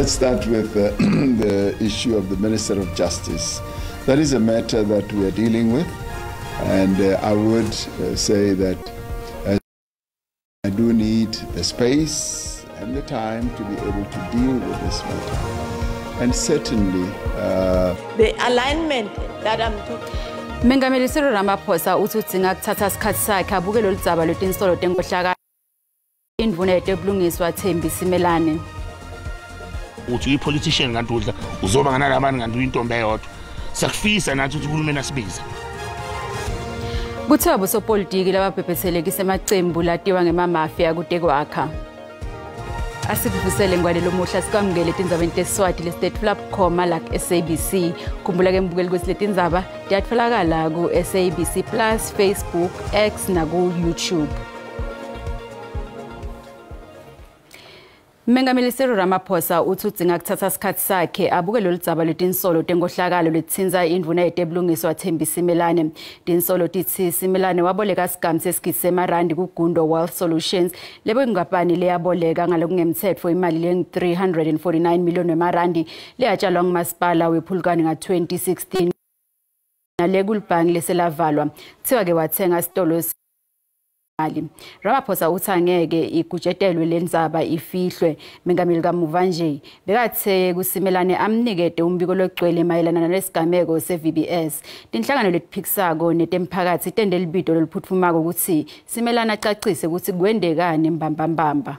Let's start with the issue of the Minister of Justice. That is a matter that we are dealing with, and I would say that I do need the space and the time to be able to deal with this matter. And certainly the alignment that I'm talking. Mengameli Cyril Ramaphosa uthi udzinga kuthatha isikhathi sakhe abuke lolu dzaba lwetinsolo tenkohlakalo indvuna yetebulungiswa Thembi Simelane. Uthi uyi-politician kanti udla uzoba nganalabani kanti uyintombi eyodwa. Siyakufisa nathi ukuthi uhulumeni asibize. Kuthiwa bosopolitiki lababhebhethelekisa emacembu latiwa ngemamafia kutekwakha. Asikuvusele ngwalelo muhla sikwamukele tindzabeni teSiswati lesitetfula bukhoma la ku-SABC. Khumbula ke mbukeli kutsi letindzaba tiyatfolakala ku-SABC Plus, Facebook, X naku-YouTube. Mengameli Cyril Ramaphosa uthi udzinga kuthatha isikhathi sakhe abuke lolu dzaba lwetinsolo tenkohlakalo letitsintsa indvuna yetebulungiswa Thembi Simelane. Tinsolo titsi Simelane waboleka sigamu sesigidi semarandi kuGundo Wealth Solutions lebo inkampani leyaboleka ngalokungemtsetfo imali lengu-349 million wemarandi leyatshalwa ngumasipala wePhulukwane nga-2016 nale kulibhangi leselavalwa. Kuthiwa-ke wathenga sitolo mali. Ramaphosa uthi angeke igutshetelwe lendzaba ifihlwe. Mengameli kamuva nje bekathe kuSimelane amnikete umbiko logcwele mayelana nalesigameko se-VBS. Tinhlangano letiphikisako netemphakatsi tente libito loluphutfumako kutsi Simelane acacise kutsi kwendekani mbambambamba.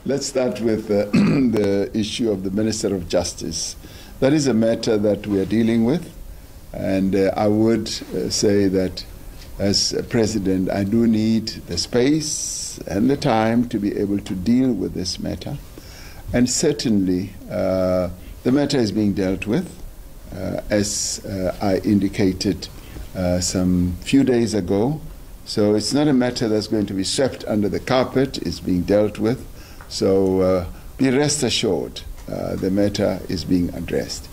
Let's start with the issue of the Minister of Justice. That is a matter that we are dealing with, and I would say that as president, I do need the space and the time to be able to deal with this matter. And certainly, the matter is being dealt with, as I indicated some few days ago. So it's not a matter that's going to be swept under the carpet. It's being dealt with. So be rest assured, the matter is being addressed.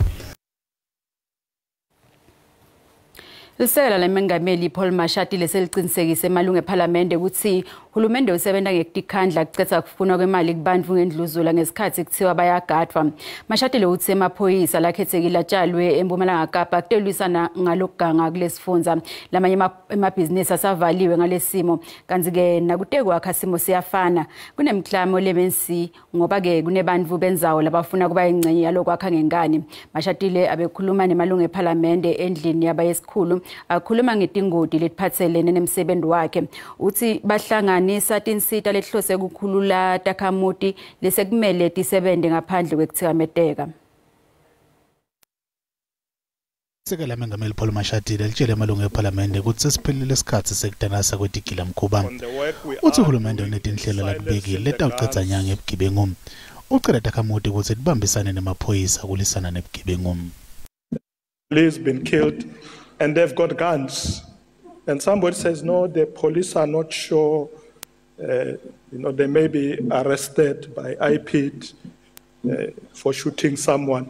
Lisekela lemengameli Paul Mashatile seliqinisekise emalungu ephalamende kutsi hulumende usebenta ngekutikhandla kucedza kufunwa kwemali kubantfu ngendluzula ngesikhatsi kuthiwa bayagadvwa. Mashatile utsi emaphoyisa lakhethekile atshalwe eMpumalanga Kapa kutelwisana ngalokuganga kulesifundza. Lamanye emabhizinisi asavaliwe ngalesimo kantsi-ke nakutekwakha simo siyafana. Kunemklamo lemensi ngoba-ke kunebantfu bendzawo labafuna kuba yingcenye yalokwakha ngenkani. Mashatile abekhuluma nemalungu ephalamende endlini yabayesikhulu akhuluma ngetingoti letiphatselene nemsebenzi wakhe. Uthi bahlanganisa tinsita letihlose kukhulula takhamuti lesekumele tisebente ngaphandle kwekuthikameteka. Sekela Mengameli Paul Mashatile litshele amalungu ephalamende kutsi sesiphelile isikhatsi sekudanasa kwetigilamkhuba. Uthi uhulumende unetinhlelo lakubekile letawucedza nya ngebugebengu. Ucela takhamuti kutsi tibambisane nemaphoyisa kulwisana nebugebengu. Police been killed and they've got guns. And somebody says, no, the police are not sure, they may be arrested by IPID for shooting someone.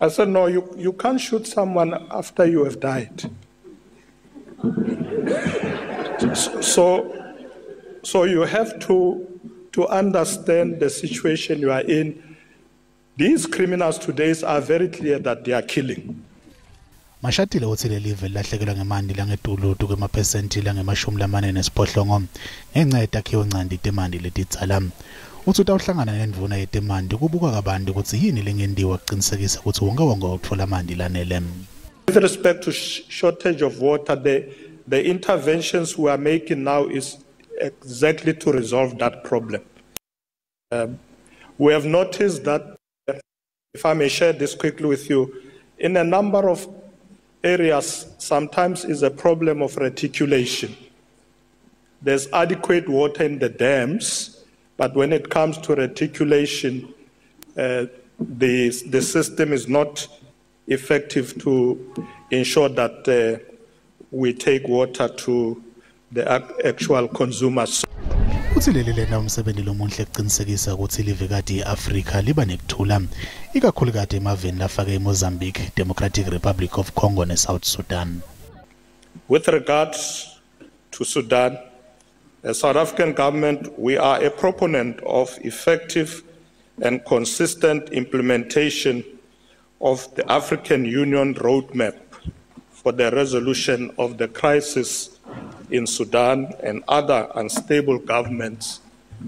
I said, no, you can't shoot someone after you have died. So you have to understand the situation you are in. These criminals today are very clear that they are killing. Mashatile uthi lelive lilahlekelwa ngemanti langetulu kwemaphesenti langema-48 ngenca yetakhiwo ncanti temanti letidzala. Uthi utawuhlangana nendvuna yetemanti kubuka kabanti kutsi yini lengentiwa kucinisekisa kutsi wonke wonke utfola amanti lanele. With respect to shortage of water, the interventions we are making now is exactly to resolve that problem. We have noticed that, if I may share this quickly with you, in a number of areas, sometimes is a problem of reticulation. There's adequate water in the dams, but when it comes to reticulation, the system is not effective to ensure that we take water to the actual consumers. Uthi leli lena umsebenzi lomuhle kuqinisekisa ukuthi livekati iAfrika liba nekuthula ikakhulukati emaveni lafaka eMozambique, Democratic Republic of Congo neSouth Sudan. With regards to Sudan, as South African government, we are a proponent of effective and consistent implementation of the African Union roadmap for the resolution of the crisis in Sudan and other unstable governments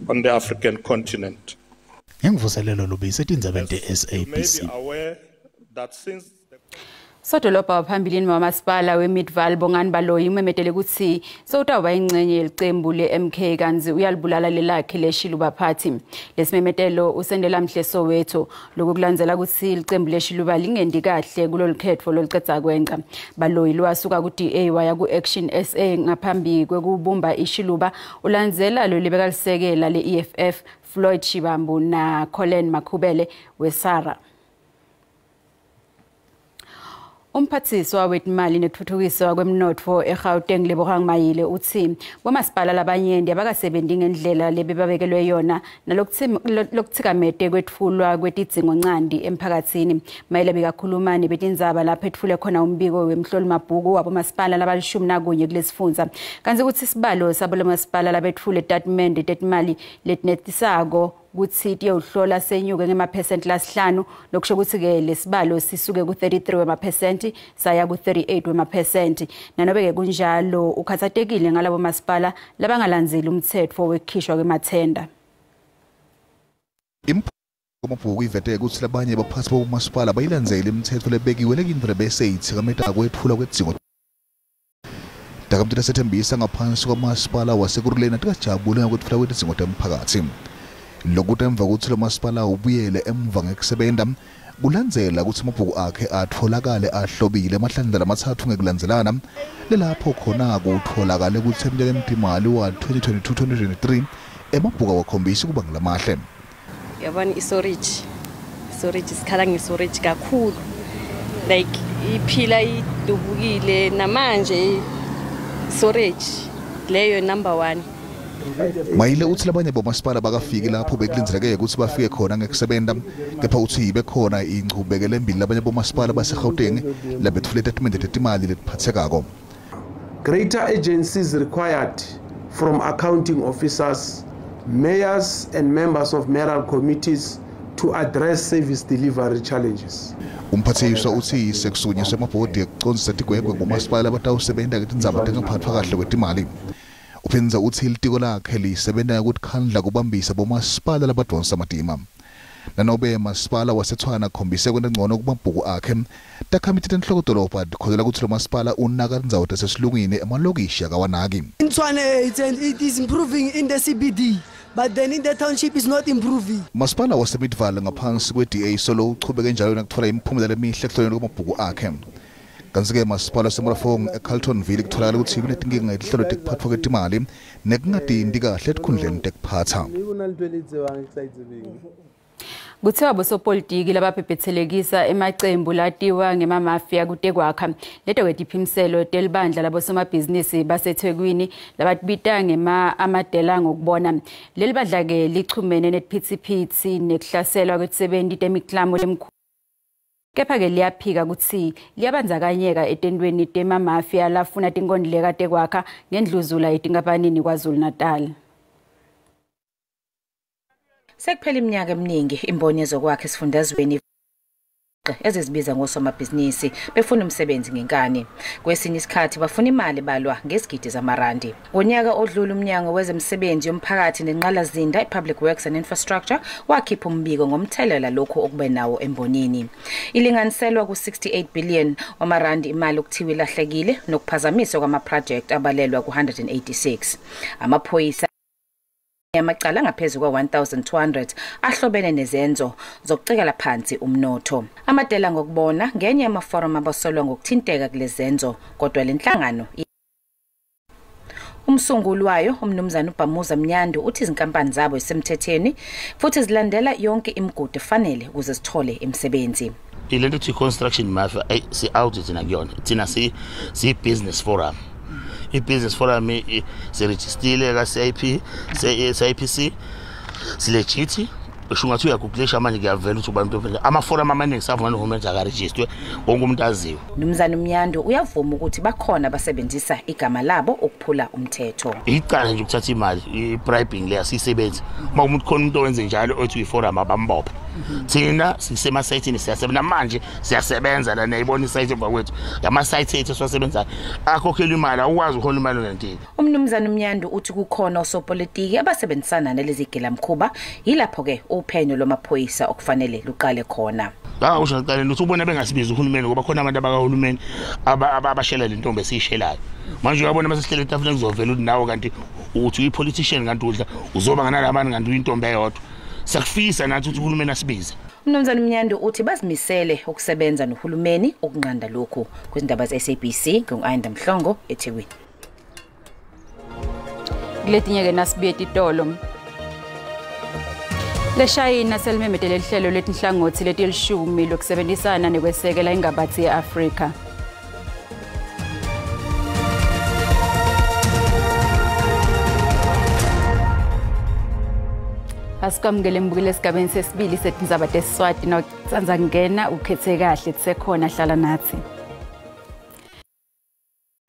on the African continent. Ngemvuselelo Lubisi etindzabeni te-SABC. Sodolobha waphambilini wamasipala weMidvaal Bongani Baloyi umemetele kutsi sewutawuba ingcenye yelicembu le-MK kantsi uyalibulala lelakhe leShiluba Party. Lesimemetelo usendela mhle Soweto lokhu kulandzela kutsi licembu leShiluba lingendi kahle kulolukhetfo lolucedza kwenca. Baloyi lwasuka ku-DA waya ku-Action SA ngaphambi kwekubumba iShiluba ulandzela lolibekalisekela le-EFF Floyd Shibambu na Colin Makhubele weSARA. Umphathiswa wetimali nekutfutfukiswa kwemnotfo eGauteng Lebogang Mayile utsi bomasipala labanyenti abakasebenzi ngendlela lebebabekelwe yona nalokutsikamete kwetfulwa kwetidzingoncandi emphakatsini. Mayile bekakhuluma nebetindzaba lapho etfule khona umbiko wemhlolimabhuku wabomasipala labalishumi nakunye kulesifundza. Kantsi kutsi sibalo sabomasipala labetfule tatimende tetimali letinetisako kutsi tiyawuhlola senyuke ngemaphesenti lasihlanu, lokusho kutsi-ke lesibalo sisuke ku-33 wemaphesenti saya ku-38 wemaphesenti. Nanobe-ke kunjalo ukhatsatekile ngalabo masipala labangalandzeli umtsetfo wekukhishwa kwemathenda. Amabhuku ivete kutsi labanye baphatsi bomasipala bayilandzele imitsetfo lebekiwe lekintfo bese itsikameta kwetfulwa kwetidzingo. Takamtela sethembisa ngaphansi kwamasipala waseKurhuleni atikajabuli ngakwetfulwa kwetidzingo temphakatsi. Lokuthi emva kutsi lo masipala ubuyele emva ngekusebenta kulandzela kutsi amabhuku akhe atfolakale ahlobile emahlandla lamathathu ngekulandzelana lelapho khona kutfolakale kutsi eminyakeni timali wa 2022-2023 emabhuku awakhombisi kuba ngulamahle. Yabona i-storage sikhala nge-storage kakhulu, like iphila idubukile namanje storage leyo number 1. Mayile utsi labanye bomasipala bakafiki lapho bekulindzeleke kutsi bafike khona ngekusebenta, kepha utsi bekhona inchubekelo embili labanye bomasipala baseGauteng labetfule tatimende tetimali letiphatsekako. Greater agencies required from accounting officers, mayors and members of mayoral committees to address service delivery challenges. Umphathiswa utsi sekusunyiswe emabhodi ekucondzisa tigwegwe kubomasipala batawusebenta ngetindzaba tekuphatfwa kahle kwetimali. Uphendza utsi litiko lakhe lisebenta ngekutikhandla kubambisa bomasipala labadvonsa matima. Nanobe masipala waseTshwane akhombise kwenta ncono kumabhuku akhe, takhamiti tenhlokodolobha tikholelwa kutsi lo masipala unaka tindzawo tasesilungwini emalokishi akawanaki. In Tshwane it is improving in the CBD, but then in the township is not improving. Masipala waseMidvaal ngaphansi kwe-DA solo uchubeke njalo nakutfola imiphumela lemihle ekuhlolweni kwamabhuku akhe. Kantsi-ke masipala waseMorafong eCarltonville kutfolakala kutsi kunetinkinga ngetinhlelo tekuphatfwa kwetimali nekungatinti kahle etikhundleni tekuphatsa. Kuthiwa bosopolitiki lababhebhetselekisa emacembu latiwa ngemamafiya kutekwakha leto kwetiphimiselo telibandla labosomabhizinisi baseThekwini labatibita ngema amadela ngokubona. Leli bandla-ke lichumene netiphitsipitsi nekuhlaselwa kwetisebenti temiklamo lemkhulu. Kepha-ke liyaphika kutsi liyabandzakanyeka etentweni temamafiya lafuna tinkondleka tekwakha ngendluzula etinkampanini KwaZulu-Natal. Sekuphela iminyaka eminingi imboni yezokwakha esifundazweni ezizibiza ngosomabhizinisi befuna umsebenzi ngenkani. Kwesinye isikhathi bafuna imali balwa ngezigidi zamarandi. Ngonyaka odlule umnyango wezemisebenzi yomphakathi nenqalazinda iPublic Works and Infrastructure wakhipha umbiko ngomthelela lokhu okube nawo embonini. Ilinganiselwa ku-68 billion wamarandi imali okuthiwa ilahlekile nokuphazamiswa kwama-project abalelwa ku-186. Amaphoyisa amacala ngaphezulu kwa-1200 ahlobene nezenzo zokucekela phansi umnotho. Amadela ngokubona ngenye yamaforum abasolwa ngokuthinteka kulezenzo, kodwa lenhlangano umsunguli wayo umnumzana uBhamuza Mnyandu uthi izinkampani zabo isemthethweni futhi zilandela yonke imigudu efanele ukuze zithole imisebenzi. Ilento ethi construction mafia si-out thina kuyona, thina siyi-business forum. I-business forum sirejistile ka-CIP, CIPC, silegit. Esho ngathi uyagooglisha manje kuyavela ukuthi ubani umuntu ama-forum amaningi savuma nohulumeni akarejistwe wonke umuntu aziwe. Mnumzane Mnyandu uyavuma ukuthi bakhona abasebenzisa igama labo ukuphula umthetho. Icala nje ukuthatha imali i-bribing leya siyisebenzi. Uma umuntu khona umuntu owenze njalo othi uyi-forum abambophe. Thina sisemasayithini siyasebenza manje siyasebenza la niyayibona isaythi emva kwethu. Ama-site ethu esiwasebenzayo akhokhelwa imali awukwazi ukuhola imali ngentini. Umnumzane Mnyandu uthi kukhona osopolitiki abasebenzisana nalezi gilamkhuba yilapho ke uphenyo lwamaphoyisa okufanele luqale khona. Ngakusho ngicela ukuthi ubona bengasibizi uhulumeni ngoba khona abantu abakahulumeni abashela le ntombi esiyishelayo. Manje uyabona mase sihlele etafuleni kuzovela ukuthi nawe kanti uthi uyi-politician kanti udla uzoba nganalabani kanti uyintombi eyodwa. Siyakufisa nathi ukuthi uhulumeni asibize. Umnumzane Mnyandu uthi bazimisele ukusebenza nohulumeni ukunqanda lokhu. Kwizindaba ze-SABC ngingu-Ayanda Mhlongo eThekwini. Kuletinye-ke nasibuye titolo. Leshayina selimemedele lihlelo letinhlangothi letilishumi lokusebenzisana nekwesekela ingabathi ye-Afrika. Asikwamukele mbukile esigabeni sesibili setindzaba tesiswati nawutsandza kungena ukhethe kahle tisekhona hlala nathi.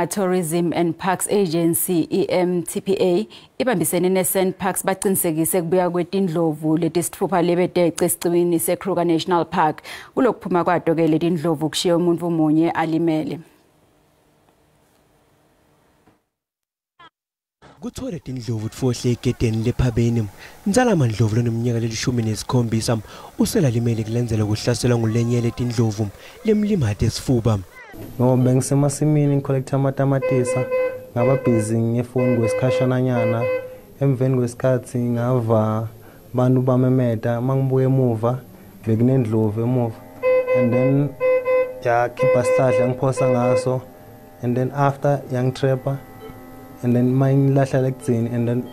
Tourism and Parks Agency EMTPA ibambisene ne-SANParks baqinisekise kubuya kwetindlovu letisitfupha lebetece esiciwini seKruger National Park. Kulokuphuma kwato-ke letindlovu kushiye umuntu munye alimele. Kuthole tindlovu tfohle egedeni lephabeni. Nzalama Ndlovu loneminyaka leli-17 uselalimele kulandzela kuhlaselwa ngulenye letindlovu lemlimate esifuba. Ngoba bengisemasimini ngicollecta amatamatisa ngaba busy ngefoni kwesikhashananyana emveni kwesikhathi ngava abantu bamemeta mangibuka emuva bekunendlovu emuva and then yakhipha sihlahla ngiphosa ngaso and then after yangitrapper and then mangilahla ekudzeni and then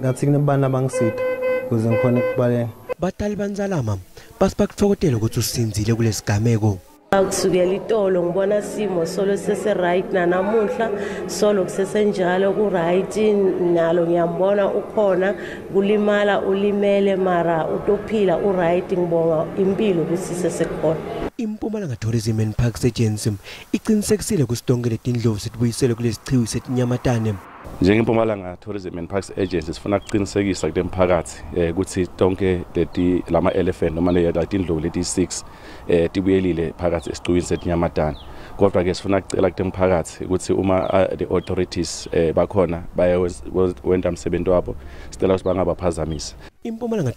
ngathi kunabantu abangisida ukuze ngikhone ukubaleka. Batali banzalama basibakutfokotela ukuthi usinzile kulesigameko. Kusukela itolo ngibona simo solo sese right nanamuhla solo kusesenjalo ku right nalo ngiyambona ukhona kulimala ulimele mara utophila u right ngibonga impilo ukuthi sesekhona. Impumalanga Tourism and Parks Agency iqinisekisile kusitonkele tindlovu sitibuyisele kulesichiwi setinyamatane. Njengempumalanga Tourism and Parks Agency sifuna ukuqinisekisa kule mphakathi ukuthi tonke leti lama elephant noma letindlovu leti 6 tibuyelile phakathi esiqiwini setinyamatane. Kodwa ke sifuna ukucela kule mphakathi ukuthi uma the authorities bakhona bayawenda umsebenzi wabo sicela ukuthi bangabaphazamisi. Impumalanga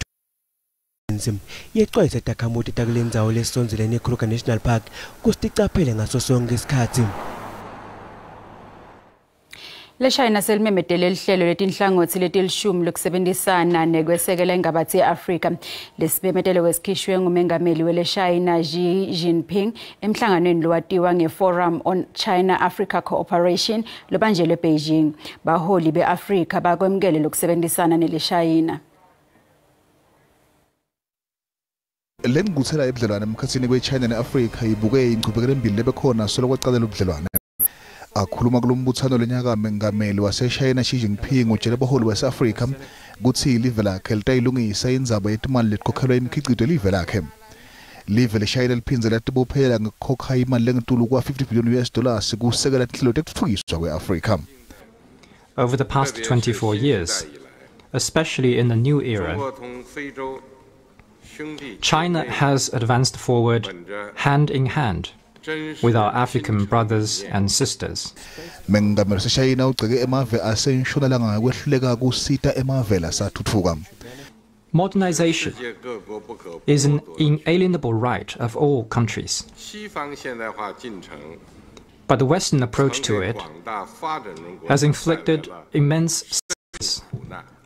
yexwayisa takhamuti takulendzawo lesonzelene eKruger National Park kusicaphele ngaso sonke isikhathi. Leshayina selimemedele lihlelo letinhlangothi letilishumi lokusebenzisana nekwesekela ingabathi ye-Afrika. Lesimemetelo kwesikhishwe ngumengameli weleShayina Xi Jinping emhlanganweni lowatiwa nge-Forum on China-Africa Cooperation lobanjelwe eBeijing. Baholi be-Afrika bakwemukele lokusebenzisana neleShayina. Le ngquthela yobudlelwane emkhathini kwe-China ne-Afrika ibuke inqubekela embili lebekhona solo kwaqala ubudlelwane. Akhuluma kulombuthano lenyaka mengameli waseShayina Xi Jinping utshele abaholi base-Afrika ukuthi live lakhe litayilungisa indzaba yetimali letikhokhelwa imikhicito live lakhe. Live leShayina liphindze latibophela ngekukhokha imali lengetulu kwa-$50 billion kusekela tinhlelo tekutfutfukiswa kwe-Afrika. Over the past 24 years, especially in the new era, China has advanced forward hand in hand with our African brothers and sisters. Mengameli waseShayina ugceke emave asentshonalanga ngekwehluleka kusita emave lasathuthuka. Modernization is an inalienable right of all countries. But the Western approach to it has inflicted immense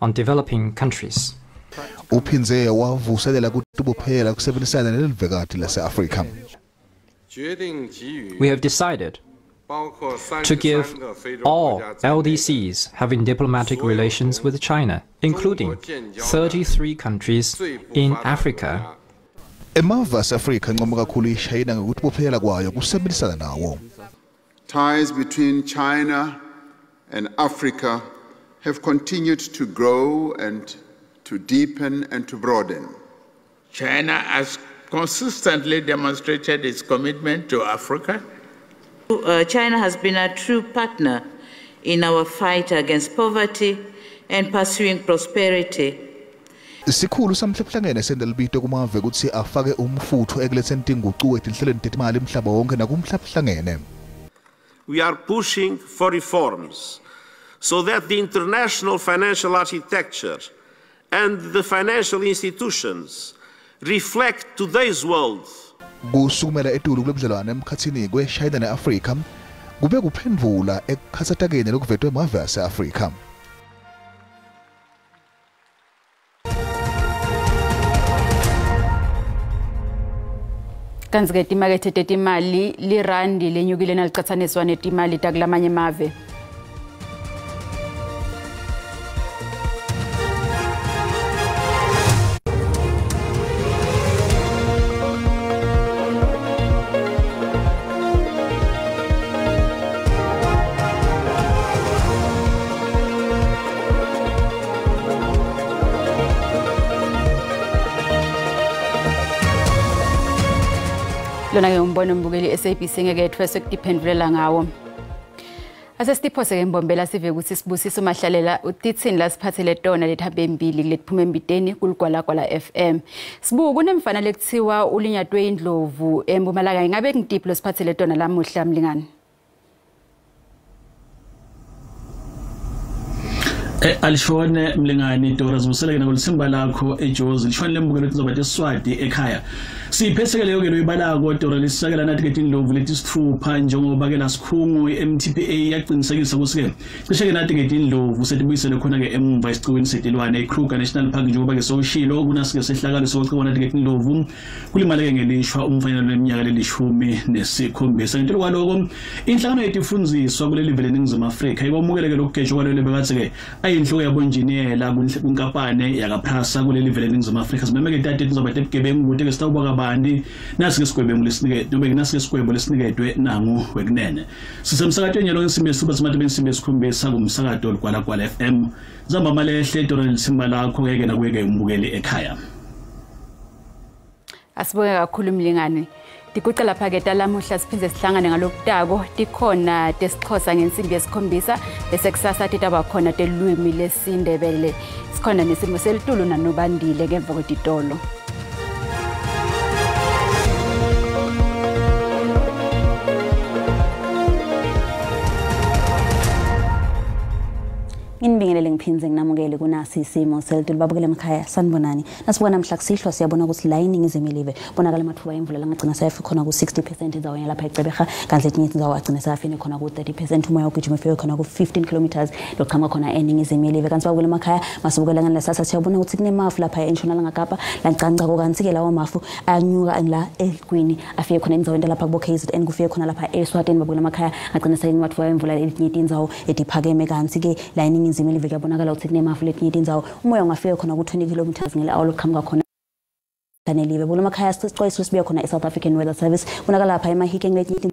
on developing countries. Uphindze wavuselela kutibophela kusebenzisana nelivekati lase-Afrika. We have decided to give all LDCs having diplomatic relations with China, including 33 countries in Africa. Emave ase-Afrika ancoma kakhulu iShayina ngekutibophela kwayo kusebenzisana nawo. Ties between China and Africa have continued to grow and to deepen and to broaden. China has consistently demonstrated its commitment to Africa. China has been a true partner in our fight against poverty and pursuing prosperity. Sikhulu samhlehlangene sendelibito kumave kutsi afake umfutho ekuletheni tingucuko etinhlelweni tetimali emhlaba wonke nakumhlabuhlangene. We are pushing for reforms so that the international financial architecture and the financial institutions reflect today's world. Kusukumela etulu kulobudlelwane emkhathini kweShayina neAfrika kube kuphendvula ekukhathatekeni lokuvetwe emave ase-Afrika. Kanti-ke timakethe tetimali lirandi lenyukile nalicatsaniswa netimali takulamanye emave. Lona-ke umbono mbukeli SABC ngeke ethweswe kutiphendvulela ngawo. Asesiphose ke mbombela sive ukuthi Sibusiso Mahlalela utitsini lasiphathele tona lethabe mbili kuletiphuma embiteni kuligwalagwala FM. Sibuku kunemfana lekuthiwa ulinyatwe indlovu eMpumalanga, ingabe ngitiphi losiphathele tona lamuhla mlingani? Alishone mlingani Dora zibuseleke nakulisimba lakho eJozi lishone lembukelo tizoba teswati ekhaya. Siphetheke leyo ke loyibalako Dora lisakela nathi ke tindlovu letisithupha njengoba ke lasikhungu iMTPA yaqinisekisa ukuthi ke cishe ke nathi ke tindlovu setibuyisele khona ke emuva esiciweni setilwane eKruger National Park njengoba ke soshilo kunasike sehlakalo sokucibona nathi ke tindlovu kulimaleke ngelishwa umfanyana leminyaka leli-17. Ngento kwaloko inhlangano yetifundziswa kuleli vele eNingizimu Afrika ikwamukeleke lokugejwa kwalelo bekathi ke ayinhloko yabonjiniyela kunkampane yakaPrasa kuleli vele eNingizimu Afrika. Simemeke tati tizoba tebugebengu ukuthi ke sitawuba kabandi nasi ke sigwebo lesinike noma nasi ke sigwebo lesiniketwe nangu wekunene. Sisemsakatweni yalo insimbi yesuba simathi bensimbi yesikhombisa kumsakato Ligwalagwala FM. Zamba malehle Dora lisimba lakho ke nakuyeke umbukeli ekhaya. Asibonge kakhulu mlingani. Tikuca lapha ke talamuhla siphindze sihlangane ngalokutako tikhona tesixhosa ngensimbi yesikhombisa bese kusasa titaba khona telwimi lesiNdebele. Sikhona nesimo selitulu nanobandile ngemva kwetitolo. Nginibingelele ngiphinze nginamukele kunasi isimo selitulu babukele emakhaya sanibonani. Nasibuka namhla kusihlwa siyabona ukuthi la iningizimu live bonakala amathuba emvula langagcina sayafika khona ku-60% endaweni lapha eCeberha kanti letinye izindawo agcina sayafika khona ku-30%. Umoya ugijima ufike khona ku-15 km loqhamuka khona eningizimu live. Kanti babukele emakhaya masibukela ngani lasasa siyabona ukuthi kunemafu lapha entshonalanga Kapa lancancako kanti ke lawo mafu anyuka la eGwini afike khona endaweni lapha kubo KZN kufike khona lapha eSwatini babukele emakhaya agcina sayimathuba emvula letinye indzawo etiphakeme kanti ke la iningizimu live kuyabonakala ukuthi kunemafu letinye indzawo umoya ungafika khona ku-20 km ngeli-hour loqhamuka khona nelive. Bula emakhaya sicwayiso sibuya khona e-South African Weather Service bonakala lapha emahikeng letinye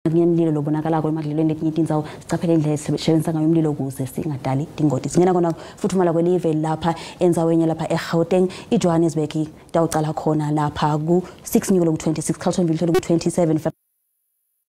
ngemlilo lobonakalako emadlelweni letinye indzawo sicaphele indlela esebenzisa ngayo umlilo ukuze singadali tingoti. Singena khona futhumala kwelive lapha endzaweni lapha eGauteng iJohannesburg tawucala khona lapha ku-6 nyulo ku-26 Carltonville ku-27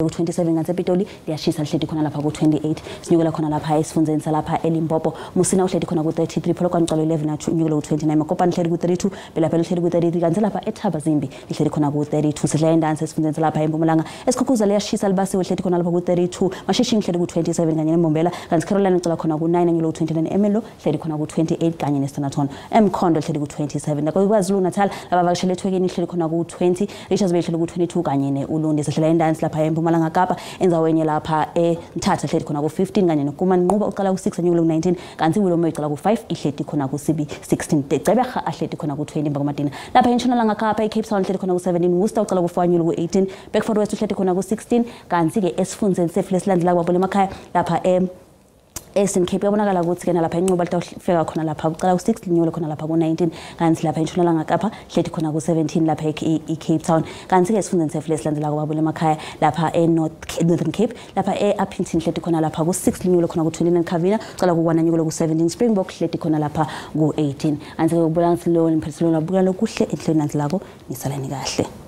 ku-27 kanti ePitoli liyashisa lihleti khona lapha ku-28. Sinyukela khona lapha esifundzeni salapha eLimpopo Musina uhleti khona ku-33 Polokwane ucala 11 na nyukela ku-29 Mokopane lihleti ku-32 Bela-Bela lihleti ku-33 kanti lapha eThabazimbi lihleti khona ku-32. Sidla endansi esifundzeni salapha eMpumalanga eSikhukhuzela liyashisa libasiwe lihleti khona lapha ku-32 Mashishing lihleti ku-27 kanye neMbombela kanti Carolina ucala khona ku-9 nyukela ku-29 Emelo lihleti khona ku-28 kanye neStanaton eMkhondo lihleti ku-27. NaKwaZulu Natal labavakashele eThekwini lihleti khona ku-20 Richards Bay lihleti ku-22 kanye ne-Ulundi. Sidla endansi lapha eMpumalanga Kapa endzaweni lapha eMthatha ihleti khona ku-15 kanye noKumani Nquba uqala ku-6 anyukele ku-19 kanti Willowmoore iqala ku-5 ihleti khona ku-16 Gqeberha ahleti khona ku-20 emva kwamadina. Lapha entshonalanga Kapa eCape Town ihleti khona ku-17 Worcester uqala ku-4 anyukele ku-18 Bedford West uhleti khona ku-16 kanti ke esifundzeni setfu lesilandzelako babona emakhaya lapha Eastern Cape yabonakala ukuthi ke nalapha inqoba litawufika khona lapha kucala ku6 linyulo khona lapha ku19, kanti lapha entshonalanga Kapa hlethi khona ku17 lapha e-Cape Town. Kanti ke esifundeni sefle silandela kwababule emakhaya lapha e-Northern Cape lapha e-Upington hlethi khona lapha ku6 linyulo khona ku29 Kavina, kucala ku1 nyulo ku17 Springbok hlethi khona lapha ku18. Kanti ke kubona lo mphethelelo buka lokuhle enhlweni landlako, nisalani kahle.